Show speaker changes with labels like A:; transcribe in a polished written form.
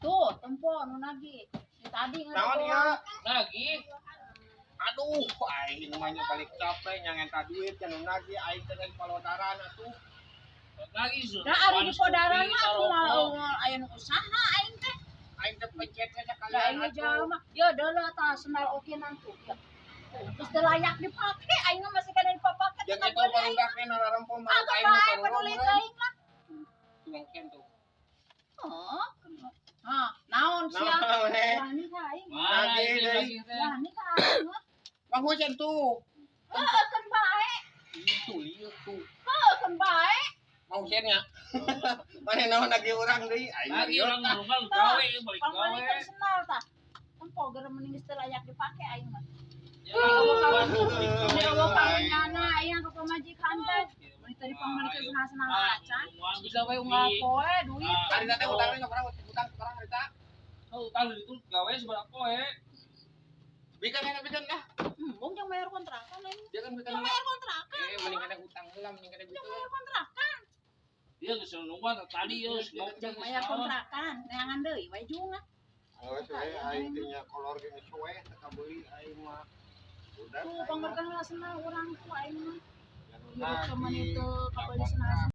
A: Tuh, tempo nu nagih. Tadi
B: Naon ya?
C: Lagi.
B: Aduh, aing mah nya balik capek nya ngenta duit nya nu nagih aing teh geus palodaran atuh.
C: Lagi sudah.
A: Da ari di podaran mah aku mah eueuh aya nu usaha aing teh.
B: Aing teh pencet we
A: Da
B: sakalian
A: aing
B: atuh.
A: Jalma. Ya deuleu tah sendal oke nantu. Ya. Terus teu layak dipake, aing mah masih kana dipapake.
B: Jeung itu barudak we nararempo mah
A: Agak
B: aing mah
A: bae
B: barurung,
A: peduli
B: meureun.
A: Teuing lah.
B: Tuangkeun tuh.
A: Oh, ha, naon sia?
B: Naon, eh?
A: Wani ka aing.
C: Mana
B: Lagi,
C: itu
B: deui.
C: lagi teh?
A: Wani ka aing mah.
B: Mang Husen tuh.
A: Heuh, keun bae.
B: Itu lieu tuh.
A: Heuh, keun bae.
B: Mang Husen nya. Mana naon nagih urang deui aing
C: Lagi
B: lieur.
C: orang ngurungan gawe balik gawe.
A: Pangmalikeun sendal tah. Tempo geura mending geus teu layak dipake aing mah.
C: Ya, waduh, balik gawe.
A: Ini eueuh karunyana aing ka pamajikan teh. Mun teu dipangmalikeun senang-senang acan. Bisa we unggal poe duit.
B: Tadi teh utangna sabaraha, utang sabaraha harita?
C: Oh, utang itu gawe sabaraha poe.
B: Bikan enak bikan lah.
A: Embung jeung bayar kontrakan aing.
B: Dia kan bikan.
A: Jeung bayar kontrakan.
B: Eh, mending ada utang heula, mending ada
A: Jeung
B: gitu.
A: Bayar kontrakan.
C: Dia geus nungguan tadi ya,
A: Jeung bayar kontrakan. Neangan deui we junga.
B: Geus we aing teh nya kolor ge geus we teu kabeuli aing mah. Udah.
A: Tuh pangmerkeun heula sendal urang tuh aing mah.
B: Nagih.
A: Hirup cuman itu kabeuli sendal.